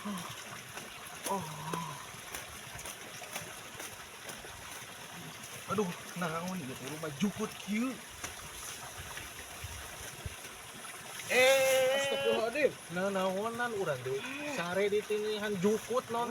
Oh. Aduh, naon ieu teh rumah jukut kieu. Eh, Astagfirullahaladzim. Nah, naonan urang teh sare ditingihan jukut non.